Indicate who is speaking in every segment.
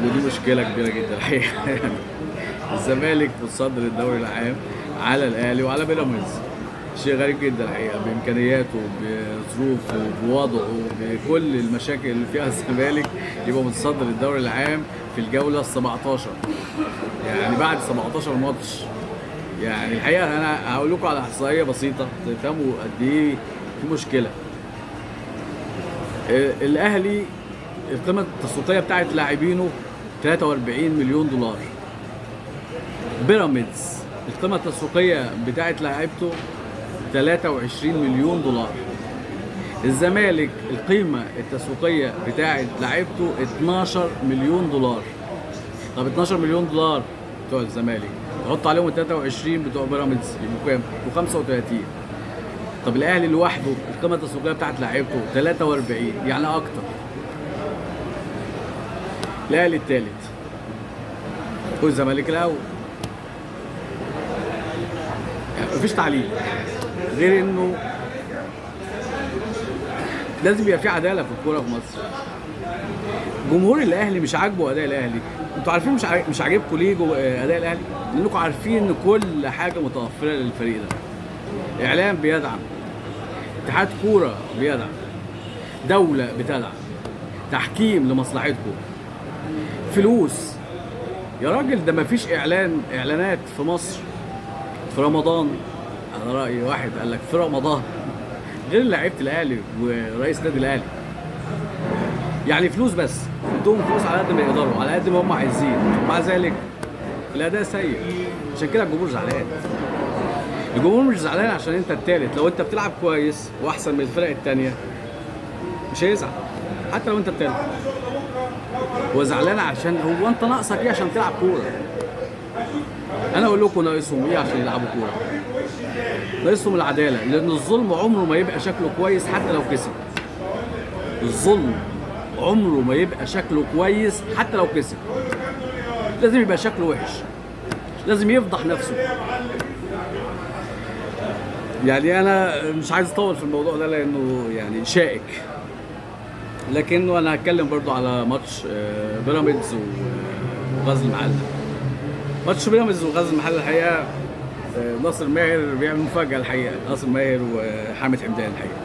Speaker 1: ودي مشكلة كبيرة جدا الحقيقة. يعني الزمالك متصدر الدوري العام على الاهلي وعلى بيراميدز، شيء غريب جدا الحقيقة، بامكانياته بظروفه بوضعه بكل المشاكل اللي فيها الزمالك يبقى متصدر الدوري العام في الجولة ال 17، يعني بعد 17 ماتش. يعني الحقيقة انا هقول لكم على احصائية بسيطة تفهموا قد ايه في مشكلة. الاهلي القيمة التسويقية بتاعت لاعبينه 43 مليون دولار. بيراميدز القيمة التسويقية بتاعت لاعيبته 23 مليون دولار. الزمالك القيمة التسويقية بتاعت لاعيبته 12 مليون دولار. طب 12 مليون دولار بتوع الزمالك تحط عليهم 23 بتوع بيراميدز يبقوا كام؟ يبقوا 35. طب الاهلي لوحده القيمة التسويقية بتاعت لاعيبته 43، يعني اكتر. الاهلي الثالث والزمالك الاول. يعني مفيش تعليق غير انه لازم يبقى في عدالة في الكورة في مصر. جمهور الاهلي مش عاجبه اداء الاهلي، انتوا عارفين مش عاجبكم ليه اداء الاهلي؟ لانكم عارفين ان كل حاجة متوفرة للفريق ده. اعلام بيدعم، اتحاد كورة بيدعم، دولة بتدعم، تحكيم لمصلحتكم، فلوس. يا راجل ده مفيش اعلانات في مصر في رمضان. على رأي واحد قال لك في رمضان غير لعيبة الاهلي ورئيس نادي الاهلي. يعني فلوس بس، ادوهم فلوس على قد ما يقدروا، على قد ما هم عايزين، ومع ذلك الاداء سيء. عشان كده الجمهور زعلان. الجمهور مش زعلان عشان انت الثالث، لو انت بتلعب كويس واحسن من الفرق الثانية مش هيزعل حتى لو انت الثالث. هو زعلان عشان هو انت ناقصك ايه عشان تلعب كورة؟ انا اقول لكم ناقصهم ايه عشان يلعبوا كورة؟ ناقصهم العدالة، لان الظلم عمره ما يبقى شكله كويس حتى لو كسب. الظلم عمره ما يبقى شكله كويس حتى لو كسب، لازم يبقى شكله وحش، لازم يفضح نفسه. يعني انا مش عايز اطول في الموضوع ده لانه يعني شائك، لكنه انا هتكلم برضو على ماتش بيراميدز وغزل المحلة. ماتش بيراميدز وغزل المحلة الحقيقة ناصر ماهر بيعمل مفاجاة الحقيقة، ناصر ماهر وحامد حمدان الحقيقة.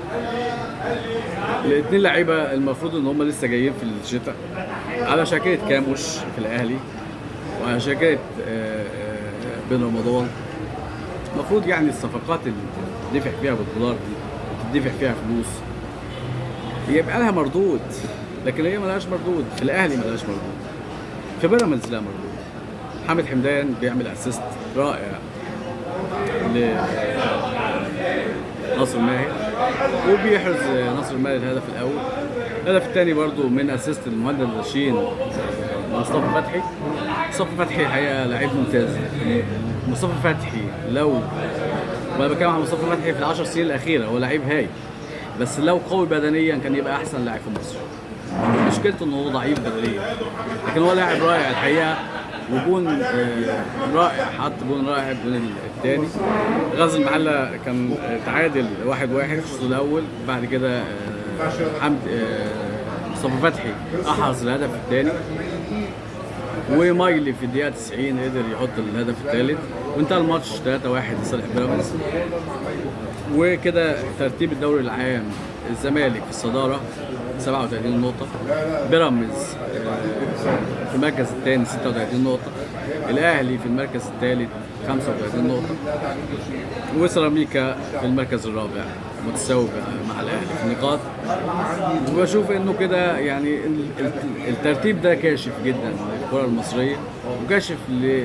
Speaker 1: الاثنين لعيبة المفروض ان هم لسه جايين في الشتاء على شاكله كاموش في الاهلي وعلى شاكله بن رمضان. المفروض يعني الصفقات اللي تدفع فيها بالدولار دي وتدفع فيها فلوس يبقى لها مردود، لكن هي ملهاش مردود. في الاهلي ملهاش مردود، في بيراميدز لا مردود. حامد حمدان بيعمل assist رائع لناصر ماهر وبيحرز ناصر ماهر الهدف الاول. الهدف الثاني برضو من assist المهند الغشين مصطفى فتحي. مصطفى فتحي الحقيقة لعيب ممتاز. مصطفى فتحي لو، وانا بتكلم عن مصطفى فتحي في ال10 سنين الاخيرة، هو لعيب هايل، بس لو قوي بدنيا كان يبقى احسن لاعب في مصر. مشكلته ان هو ضعيف بدنيا، لكن هو لاعب رائع الحقيقة، وجون رائع، حط جون رائع الجون الثاني. غزل المحلة كان تعادل 1-1 في الشوط الاول، بعد كده حمد مصطفى فتحي احرز الهدف الثاني، ومايلي في الدقيقة 90 قدر يحط الهدف الثالث، وانتهى الماتش 3-1 لصالح بيراميدز. وكده ترتيب الدوري العام: الزمالك في الصدارة 37 نقطة، بيراميدز في المركز الثاني 36 نقطة، الأهلي في المركز الثالث 35 نقطة، وسيراميكا في المركز الرابع متساوي مع الأهلي في النقاط. وبشوف إنه كده يعني الترتيب ده كاشف جدا للكرة المصرية، وكاشف ل